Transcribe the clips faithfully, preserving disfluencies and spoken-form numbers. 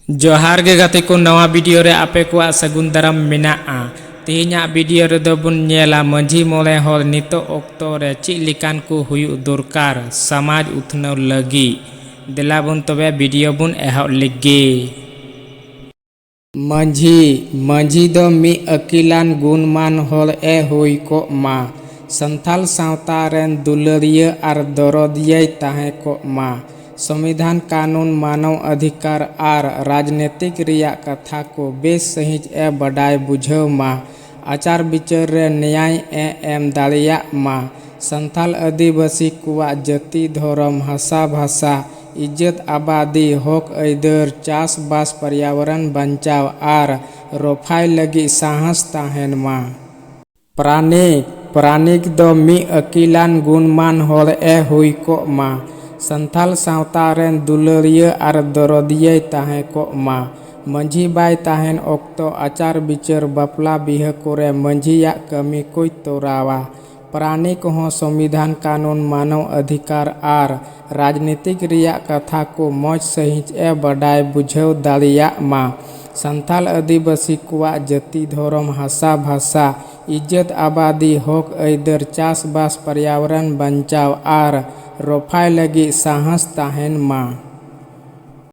ᱡᱚᱦᱟᱨ ᱜᱮ ᱜᱟᱛᱮ ᱠᱚ, ᱱᱟᱣᱟ ᱵᱷᱤᱰᱤᱭᱳ ᱨᱮ ᱟᱯᱮ ᱠᱚᱣᱟᱜ ᱥᱟᱹᱜᱩᱱ ᱫᱟᱨᱟᱢ ᱢᱮᱱᱟᱜᱼᱟ᱾ ᱛᱮᱦᱮᱧᱟᱜ ᱵᱷᱤᱰᱤᱭᱳ ᱨᱮᱫᱚ ᱵᱚᱱ ᱧᱮᱞᱟ ᱢᱟᱹᱡᱷᱤ ᱢᱚᱬᱮ ᱦᱚᱲ ᱱᱤᱛᱚᱜ ᱚᱠᱛᱚ ᱨᱮ ᱪᱮᱫ ᱞᱮᱠᱟᱱ ᱠᱚ ᱦᱩᱭᱩᱜ ᱫᱚᱨᱠᱟᱨ ᱥᱚᱢᱟᱡᱽ ᱩᱛᱱᱟᱹᱣ ᱞᱟᱹᱜᱤᱫ᱾ ᱫᱮᱞᱟ ᱵᱚᱱ ᱛᱚᱵᱮ ᱵᱷᱤᱰᱤᱭᱳ ᱵᱚᱱ ᱮᱦᱚᱵ ᱞᱮᱜᱮ᱾ ᱢᱟᱹᱡᱷᱤ, ᱢᱟᱹᱡᱷᱤ ᱫᱚ ᱢᱤᱫ ᱟᱹᱠᱤᱞᱟᱱ ᱜᱩᱱᱢᱟᱱ ᱦᱚᱲ ᱮ ᱦᱩᱭ ᱠᱚᱜ ᱢᱟ᱾ ᱥᱟᱱᱛᱟᱞ ᱥᱟᱶᱛᱟ ᱨᱮᱱ ᱫᱩᱞᱟᱹᱲᱤᱭᱟᱹ ᱟᱨ ᱫᱚᱨᱚᱫᱤᱭᱟᱹᱭ ᱛᱟᱦᱮᱸ ᱠᱚᱜ ᱢᱟ᱾ ᱥᱚᱝᱵᱤᱫᱷᱟᱱ, ᱠᱟᱹᱱᱩᱱ, ᱢᱟᱱᱚᱣ ᱚᱫᱷᱤᱠᱟᱨ ᱟᱨ ᱨᱟᱡᱽᱱᱤᱛᱤᱠ ᱨᱮᱭᱟᱜ ᱠᱟᱛᱷᱟ ᱠᱚ ᱵᱮᱥ ᱥᱟᱺᱦᱤᱡ ᱮ ᱵᱟᱰᱟᱭ ᱵᱩᱡᱷᱟᱹᱣ ᱢᱟ᱾ ᱟᱪᱟᱨ ᱵᱤᱪᱟᱹᱨ ᱨᱮ ᱱᱮᱭᱟᱭ ᱮ ᱮᱢ ᱫᱟᱲᱮᱭᱟᱜ ᱢᱟ᱾ ᱥᱟᱱᱛᱟᱞ ᱟᱹᱫᱤᱵᱟᱹᱥᱤ ᱠᱚᱣᱟᱜ ᱡᱟᱹᱛᱤ, ᱫᱷᱚᱨᱚᱢ, ᱦᱟᱥᱟ ᱵᱷᱟᱥᱟ, ᱤᱡᱽᱡᱚᱛ ᱟᱵᱟᱫᱤ, ᱦᱚᱠ ᱟᱹᱭᱫᱟᱹᱨ, ᱪᱟᱥᱵᱟᱥ, ᱯᱚᱨᱭᱟᱵᱚᱨᱚᱱ ᱵᱟᱧᱪᱟᱣ ᱟᱨ ᱨᱚᱯᱷᱟᱭ ᱞᱟᱹᱜᱤᱫ ᱥᱟᱦᱟᱥ ᱛᱟᱦᱮᱱ ᱢᱟ᱾ ᱯᱟᱨᱟᱱᱤᱠ, ᱯᱟᱨᱟᱱᱤᱠ ᱫᱚ ᱢᱤᱫ ᱟᱹᱠᱤᱞᱟᱱ ᱜᱩᱱᱢᱟᱱ ᱦᱚᱲ ᱮ ᱦᱩᱭ ᱠᱚᱜ ᱢᱟ᱾ ᱥᱟᱱᱛᱟᱞ ᱥᱟᱶᱛᱟ ᱨᱮᱱ ᱫᱩᱞᱟᱹᱲᱤᱭᱟᱹ ᱟᱨ ᱫᱚᱨᱚᱫᱤᱭᱟᱹᱭ ᱛᱟᱦᱮᱸ ᱠᱚᱜ ᱢᱟ᱾ ᱢᱟᱹᱡᱷᱤ ᱵᱟᱭ ᱛᱟᱦᱮᱱ ᱚᱠᱛᱚ ᱟᱪᱟᱨ ᱵᱤᱪᱟᱹᱨ, ᱵᱟᱯᱞᱟ ᱵᱤᱦᱟᱹ ᱠᱚᱨᱮ ᱢᱟᱹᱡᱷᱤᱭᱟᱜ ᱠᱟᱹᱢᱤ ᱠᱚᱭ ᱛᱚᱨᱟᱣᱟ᱾ ᱯᱟᱨᱟᱱᱤᱠ ᱦᱚᱸ ᱥᱚᱝᱵᱤᱫᱷᱟᱱ, ᱠᱟᱹᱱᱩᱱ, ᱢᱟᱱᱚᱣ ᱚᱫᱷᱤᱠᱟᱨ ᱟᱨ ᱨᱟᱡᱽᱱᱤᱛᱤᱠ ᱨᱮᱭᱟᱜ ᱠᱟᱛᱷᱟ ᱠᱚ ᱢᱚᱡᱽ ᱥᱟᱺᱦᱤᱡ ᱮ ᱵᱟᱰᱟᱭ ᱵᱩᱡᱷᱟᱹᱣ ᱫᱟᱲᱮᱭᱟᱜ ᱢᱟ᱾ ᱥᱟᱱᱛᱟᱞ ᱟᱹᱫᱤᱵᱟᱹᱥᱤ ᱠᱚᱣᱟᱜ ᱡᱟᱹᱛᱤ, ᱫᱷᱚᱨᱚᱢ, ᱦᱟᱥᱟ ᱵᱷᱟᱥᱟ, ᱤᱡᱽᱡᱚᱛ ᱟᱵᱟᱫᱤ, ᱦᱚᱠ ᱟᱹᱭᱫᱟᱹᱨ, ᱪᱟᱥᱵᱟᱥ, ᱯᱚᱨᱭᱟᱵᱚᱨᱚᱱ ᱵᱟᱧᱪᱟᱣ ᱟᱨ ᱨᱚᱯᱷᱟᱭ ᱞᱟᱹᱜᱤᱫ ᱥᱟᱦᱟᱥ ᱛᱟᱦᱮᱱ ᱢᱟ᱾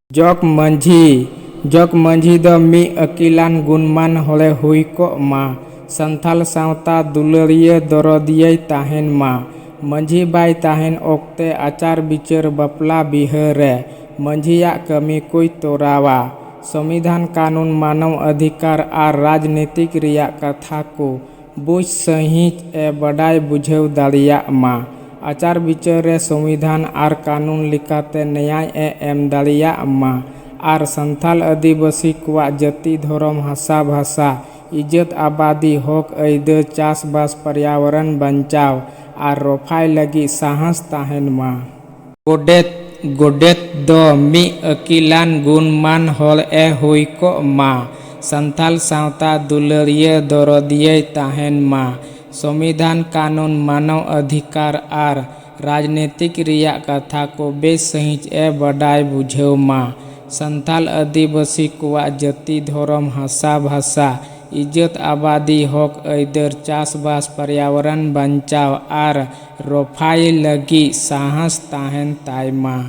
ᱡᱚᱜᱽ ᱢᱟᱹᱡᱷᱤ, ᱡᱚᱜᱽ ᱢᱟᱹᱡᱷᱤ ᱫᱚ ᱢᱤᱫ ᱟᱹᱠᱤᱞᱟᱱ ᱜᱩᱱᱢᱟᱱ ᱦᱚᱲᱮ ᱦᱩᱭ ᱠᱚᱜ ᱢᱟ᱾ ᱥᱟᱱᱛᱟᱞ ᱥᱟᱶᱛᱟ ᱫᱩᱞᱟᱹᱲᱤᱭᱟᱹ ᱫᱚᱨᱚᱫᱤᱭᱟᱹᱭ ᱛᱟᱦᱮᱱ ᱢᱟ᱾ ᱢᱟᱹᱡᱷᱤ ᱵᱟᱭ ᱛᱟᱦᱮᱱ ᱚᱠᱛᱮ ᱟᱪᱟᱨ ᱵᱤᱪᱟᱹᱨ, ᱵᱟᱯᱞᱟ ᱵᱤᱦᱟᱹ ᱨᱮ ᱢᱟᱹᱡᱷᱤᱭᱟᱜ ᱠᱟᱹᱢᱤ ᱠᱚᱭ ᱛᱚᱨᱟᱣᱟ᱾ ᱥᱚᱝᱵᱤᱫᱷᱟᱱ, ᱠᱟᱹᱱᱩᱱ, ᱢᱟᱱᱚᱣ ᱚᱫᱷᱤᱠᱟᱨ ᱟᱨ ᱨᱟᱡᱽᱱᱤᱛᱤᱠ ᱨᱮᱭᱟᱜ ᱠᱟᱛᱷᱟ ᱠᱚ ᱵᱩᱡᱽ ᱥᱟᱺᱦᱤᱡ ᱮ ᱵᱟᱰᱟᱭ ᱵᱩᱡᱷᱟᱹᱣ ᱫᱟᱲᱮᱭᱟᱜ ᱢᱟ᱾ ᱟᱪᱟᱨ ᱵᱤᱪᱟᱹᱨ ᱨᱮ ᱥᱚᱝᱵᱤᱫᱷᱟᱱ ᱟᱨ ᱠᱟᱹᱱᱩᱱ ᱞᱮᱠᱟᱛᱮ ᱱᱮᱭᱟᱭ ᱮ ᱮᱢ ᱫᱟᱲᱮᱭᱟᱜ ᱢᱟ ᱟᱨ ᱥᱟᱱᱛᱟᱞ ᱟᱹᱫᱤᱵᱟᱹᱥᱤ ᱠᱚᱣᱟᱜ ᱡᱟᱹᱛᱤ, ᱫᱷᱚᱨᱚᱢ, ᱦᱟᱥᱟ ᱵᱷᱟᱥᱟ, ᱤᱡᱽᱡᱚᱛ ᱟᱵᱟᱫᱤ, ᱦᱚᱠ ᱟᱹᱭᱫᱟᱹᱨ, ᱪᱟᱥᱵᱟᱥ, ᱯᱚᱨᱭᱟᱵᱚᱨᱚᱱ ᱵᱟᱧᱪᱟᱣ ᱟᱨ ᱨᱚᱯᱷᱟᱭ ᱞᱟᱹᱜᱤᱫ ᱥᱟᱦᱟᱥ ᱛᱟᱦᱮᱱ ᱢᱟ᱾ ᱜᱚᱰᱮᱛ, ᱜᱚᱰᱮᱛ ᱫᱚ ᱢᱤᱫ ᱟᱹᱠᱤᱞᱟᱱ ᱜᱩᱱᱢᱟᱱ ᱦᱚᱲ ᱮ ᱦᱩᱭ ᱠᱚᱜ ᱢᱟ᱾ ᱥᱟᱱᱛᱟᱞ ᱥᱟᱶᱛᱟ ᱫᱩᱞᱟᱹᱲᱤᱭᱟᱹ ᱫᱚᱨᱚᱫᱤᱭᱟᱹᱭ ᱛᱟᱦᱮᱱ ᱢᱟ᱾ ᱥᱚᱝᱵᱤᱫᱷᱟᱱ, ᱠᱟᱹᱱᱩᱱ, ᱢᱟᱱᱚᱣ ᱚᱫᱷᱤᱠᱟᱨ ᱟᱨ ᱨᱟᱡᱽᱱᱤᱛᱤᱠ ᱨᱮᱭᱟᱜ ᱠᱟᱛᱷᱟ ᱠᱚ ᱵᱮᱥ ᱥᱟᱺᱦᱤᱡ ᱮ ᱵᱟᱰᱟᱭ ᱵᱩᱡᱷᱟᱹᱣ ᱢᱟ᱾ ᱥᱟᱱᱛᱟᱞ ᱟᱹᱫᱤᱵᱟᱹᱥᱤ ᱠᱚᱣᱟᱜ ᱡᱟᱹᱛᱤ, ᱫᱷᱚᱨᱚᱢ, ᱦᱟᱥᱟ ᱵᱷᱟᱥᱟ, ᱤᱡᱽᱡᱚᱛ ᱟᱵᱟᱫᱤ, ᱦᱚᱠ ᱟᱹᱭᱫᱟᱹᱨ, ᱪᱟᱥᱵᱟᱥ, ᱯᱚᱨᱭᱟᱵᱚᱨᱚᱱ ᱵᱟᱧᱪᱟᱣ ᱟᱨ ᱨᱚᱯᱷᱟᱭ ᱞᱟᱹᱜᱤᱫ ᱥᱟᱦᱟᱥ ᱛᱟᱦᱮᱱ ᱛᱟᱭ ᱢᱟ᱾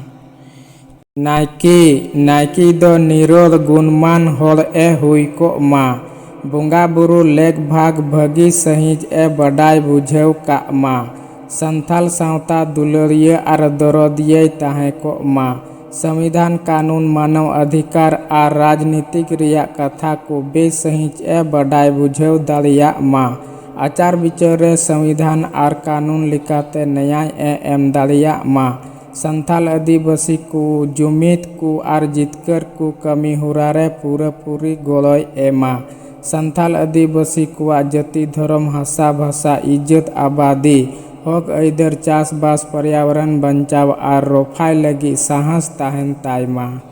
ᱱᱟᱭᱠᱮ, ᱱᱟᱭᱠᱮ ᱫᱚ ᱱᱤᱨᱚᱲ ᱜᱩᱱᱢᱟᱱ ᱦᱚᱲ ᱮ ᱦᱩᱭ ᱠᱚᱜ ᱢᱟ᱾ ᱵᱚᱸᱜᱟ ᱵᱩᱨᱩ ᱞᱮᱠ ᱵᱷᱟᱜᱽ ᱵᱷᱟᱹᱜᱤ ᱥᱟᱺᱦᱤᱡ ᱮ ᱵᱟᱰᱟᱭ ᱵᱩᱡᱷᱟᱹᱣ ᱠᱟᱜ ᱢᱟ᱾ ᱥᱟᱱᱛᱟᱞ ᱥᱟᱶᱛᱟ ᱫᱩᱞᱟᱹᱲᱤᱭᱟᱹ ᱟᱨ ᱫᱚᱨᱚᱫᱤᱭᱟᱹᱭ ᱛᱟᱦᱮᱸ ᱠᱚᱜ ᱢᱟ᱾ ᱥᱚᱝᱵᱤᱫᱷᱟᱱ ᱠᱟᱹᱱᱩᱱ ᱢᱟᱱᱚᱣ ᱚᱫᱷᱤᱠᱟᱨ ᱟᱨ ᱨᱟᱡᱽᱱᱤᱛᱤᱠ ᱨᱮᱭᱟᱜ ᱠᱟᱛᱷᱟ ᱠᱚ ᱵᱮᱥ ᱥᱟᱺᱦᱤᱡ ᱮ ᱵᱟᱰᱟᱭ ᱵᱩᱡᱷᱟᱹᱣ ᱫᱟᱲᱮᱭᱟᱜ ᱢᱟ᱾ ᱟᱪᱟᱨ ᱵᱤᱪᱟᱹᱨ ᱨᱮ ᱥᱚᱝᱵᱤᱫᱷᱟᱱ ᱟᱨ ᱠᱟᱹᱱᱩᱱ ᱞᱮᱠᱟᱛᱮ ᱱᱮᱭᱟᱭ ᱮ ᱮᱢ ᱫᱟᱲᱮᱭᱟᱜ ᱢᱟ᱾ ᱥᱟᱱᱛᱟᱞ ᱟᱹᱫᱤᱵᱟᱹᱥᱤ ᱠᱚ ᱡᱩᱢᱤᱫ ᱠᱚ ᱟᱨ ᱡᱤᱛᱠᱟᱹᱨ ᱠᱚ ᱠᱟᱹᱢᱤ ᱦᱚᱨᱟ ᱨᱮ ᱯᱩᱨᱟᱹᱯᱩᱨᱤ ᱜᱚᱲᱚᱭ ᱮᱢᱟ᱾ ᱥᱟᱱᱛᱟᱞ ᱟᱹᱫᱤᱵᱟᱹᱥᱤ ᱠᱚᱣᱟᱜ ᱡᱟᱹᱛᱤ, ᱫᱷᱚᱨᱚᱢ, ᱦᱟᱥᱟ ᱵᱷᱟᱥᱟ, ᱤᱡᱽᱡᱚᱛ ᱟᱵᱟᱫᱤ, ᱦᱚᱠ ᱟᱹᱭᱫᱟᱹᱨ, ᱪᱟᱥᱵᱟᱥ, ᱯᱚᱨᱭᱟᱵᱚᱨᱚᱱ ᱵᱟᱧᱪᱟᱣ ᱟᱨ ᱨᱚᱯᱷᱟᱭ ᱞᱟᱹᱜᱤᱫ ᱥᱟᱦᱟᱥ ᱛᱟᱦᱮᱱ ᱛᱟᱭ ᱢᱟ᱾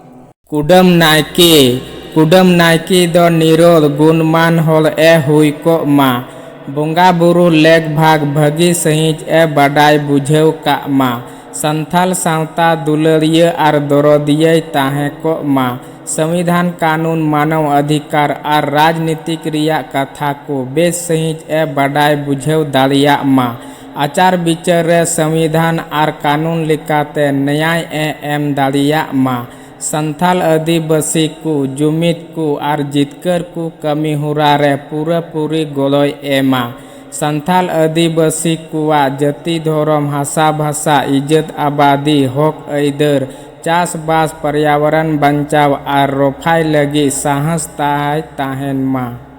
ᱠᱩᱰᱟᱹᱢ ᱱᱟᱭᱠᱮ, ᱠᱩᱰᱟᱹᱢ ᱱᱟᱭᱠᱮ ᱫᱚ ᱱᱤᱨᱚᱲ ᱜᱩᱱᱢᱟᱱ ᱦᱚᱲ ᱮ ᱦᱩᱭ ᱠᱚᱜ ᱢᱟ᱾ ᱵᱚᱸᱜᱟ ᱵᱩᱨᱩ ᱞᱮᱠ ᱵᱷᱟᱜᱽ ᱵᱷᱟᱹᱜᱤ ᱥᱟᱺᱦᱤᱡ ᱮ ᱵᱟᱰᱟᱭ ᱵᱩᱡᱷᱟᱹᱣ ᱠᱟᱜ ᱢᱟ᱾ ᱥᱟᱱᱛᱟᱞ ᱥᱟᱶᱛᱟ ᱫᱩᱞᱟᱹᱲᱤᱭᱟᱹ ᱟᱨ ᱫᱚᱨᱚᱫᱤᱭᱟᱹᱭ ᱛᱟᱦᱮᱸ ᱠᱚᱜ ᱢᱟ᱾ ᱥᱚᱝᱵᱤᱫᱷᱟᱱ ᱠᱟᱹᱱᱩᱱ ᱢᱟᱱᱚᱣ ᱚᱫᱷᱤᱠᱟᱨ ᱟᱨ ᱨᱟᱡᱽᱱᱤᱛᱤᱠ ᱨᱮᱭᱟᱜ ᱠᱟᱛᱷᱟ ᱠᱚ ᱵᱮᱥ ᱥᱟᱺᱦᱤᱡ ᱮ ᱵᱟᱰᱟᱭ ᱵᱩᱡᱷᱟᱹᱣ ᱫᱟᱲᱮᱭᱟᱜ ᱢᱟ᱾ ᱟᱪᱟᱨ ᱵᱤᱪᱟᱹᱨ ᱨᱮ ᱥᱚᱝᱵᱤᱫᱷᱟᱱ ᱟᱨ ᱠᱟᱹᱱᱩᱱ ᱞᱮᱠᱟᱛᱮ ᱱᱮᱭᱟᱭ ᱮ ᱮᱢ ᱫᱟᱲᱮᱭᱟᱜ ᱢᱟ᱾ ᱥᱟᱱᱛᱟᱞ ᱟᱹᱫᱤᱵᱟᱹᱥᱤ ᱠᱚ ᱡᱩᱢᱤᱫ ᱠᱚ ᱟᱨ ᱡᱤᱛᱠᱟᱹᱨ ᱠᱚ ᱠᱟᱹᱢᱤ ᱦᱚᱨᱟ ᱨᱮ ᱯᱩᱨᱟᱹᱯᱩᱨᱤ ᱜᱚᱲᱚᱭ ᱮᱢᱟ᱾ ᱥᱟᱱᱛᱟᱞ ᱟᱹᱫᱤᱵᱟᱹᱥᱤ ᱠᱚᱣᱟᱜ ᱡᱟᱹᱛᱤ, ᱫᱷᱚᱨᱚᱢ, ᱦᱟᱥᱟ ᱵᱷᱟᱥᱟ, ᱤᱡᱽᱡᱚᱛ ᱟᱵᱟᱫᱤ, ᱦᱚᱠ ᱟᱹᱭᱫᱟᱹᱨ, ᱪᱟᱥᱵᱟᱥ, ᱯᱚᱨᱭᱟᱵᱚᱨᱚᱱ ᱵᱟᱧᱪᱟᱣ ᱟᱨ ᱨᱚᱯᱷᱟᱭ ᱞᱟᱹᱜᱤᱫ ᱥᱟᱦᱟᱥ ᱛᱟᱭ ᱛᱟᱦᱮᱱ ᱢᱟ᱾